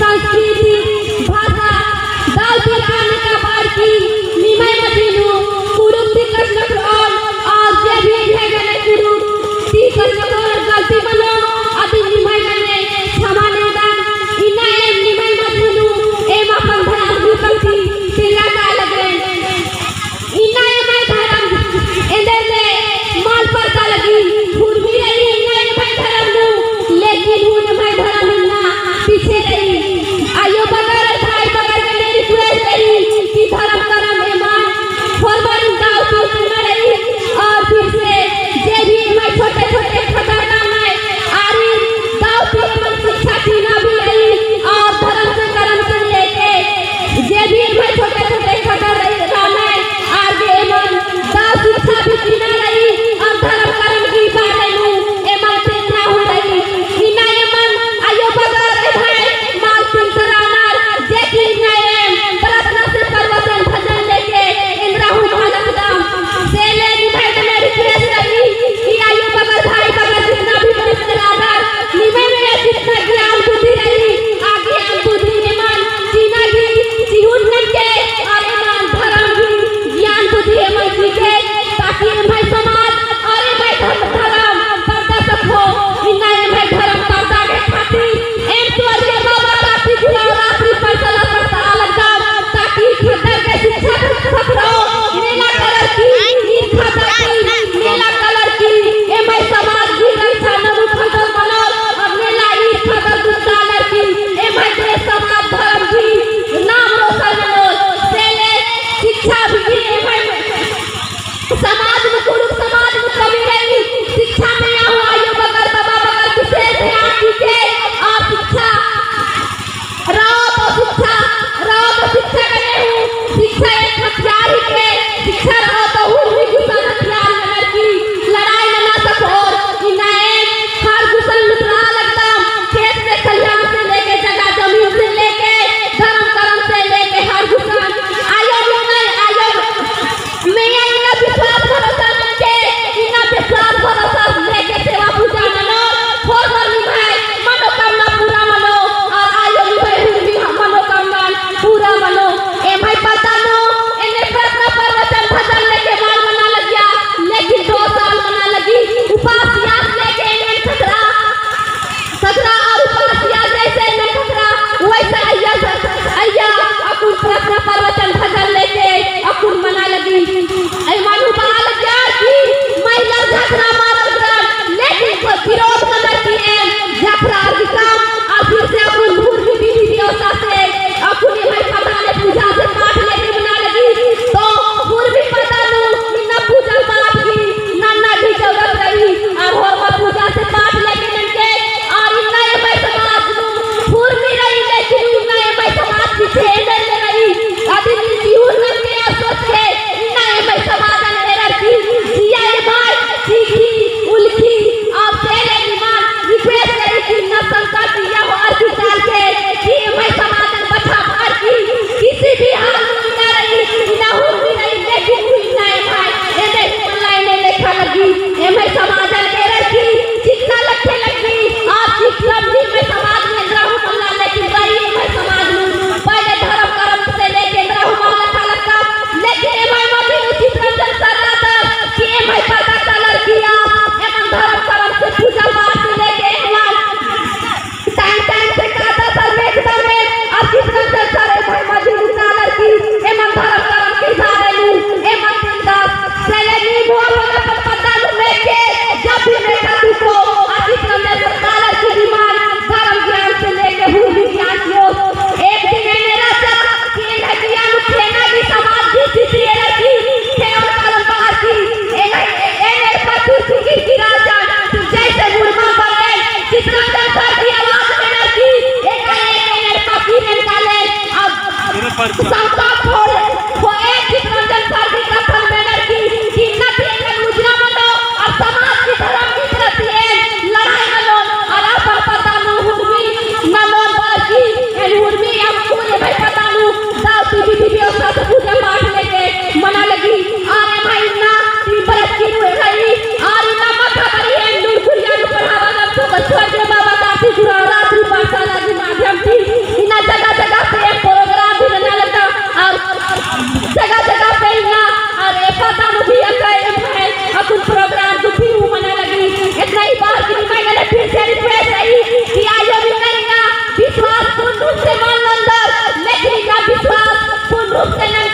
संस्कृति भाषा दाल पिलाने का बार की निमय मदीनु कुरुप ती और और जे भी है गने कुरुप ती और गलती बनो अभी निमय गने क्षमा ने दान इना एम निमय मदीनु एम अपन धर्म गुकती तिला का लगे इना एम धर्म एंदर ले माल पर का लगी हुर भी रही इना एम धर्म नु लेकिन हुन भाई धर्म ना पीछे रही आयो बगर भाई बगर के मेरी रिक्वेस्ट रही कि धर्म करम ईमान फॉरवर्ड दाव तो न रही और फिर से जे भी मैं छोटे छोटे खतरनाक है आरी दाव तो मन शिक्षा की ना भी रही और धर्म से करम से लेके जे भी मैं छोटे छोटे खतर रही है आगे ईमान दाव शिक्षा भी की ना रही और धर्म करम की बारे नु ईमान से ना हो रही इना ईमान आयो बगर भाई माल सिंतरानार जे की नए प्रार्थना से प्रवचन भजन लेके इंद्रा हूं महानंदम से ले निभाई तो मेरी रिक्वेस्ट रही कि आयो बगर भाई बगर जितना भी रिश्तेदार निभाई में जितना ज्ञान बुद्धि रही आगे हम बुद्धि ईमान जीना भी जीवन के और ईमान धर्म भी ज्ञान बुद्धि ईमान सीखे ताकि भाई समाज और भाई धर्म पर्दा सको इना भाई धर्म पर्दा के खातिर एम तोर के बाबा रात्रि घुराओ रात्रि पर चला पड़ता अलग दाम ताकि खदर के शिक्षा सफरो नीला कलर की नील खदर की नीला कलर की ए भाई समाज की रक्षा नरु खदर बनाओ और नीला ई खदर गुस्सा लड़की ए भाई देश समाज धर्म की नाम रोशन बनाओ से ले शिक्षा भी ए भाई समाज में कुरुक समाज में कमी रही शिक्षा में यहाँ आयो बगर बाबा बगर विशेष ध्यान दीजिए और शिक्षा रहो तो शिक्षा रहो तो शिक्षा करे हूँ शिक्षा एक हथियार ही है शिक्षा रहो तो हुर भी गुस्सा लगे अपन प्रोग्राम दुखी हूँ मना लगी। इतना ही बात कि मैं गले फिर से रिक्वेस्ट आई कि आयो भी नहीं ना विश्वास पूर्ण रूप से मान अंदर, लेकिन का विश्वास पूर्ण रूप से न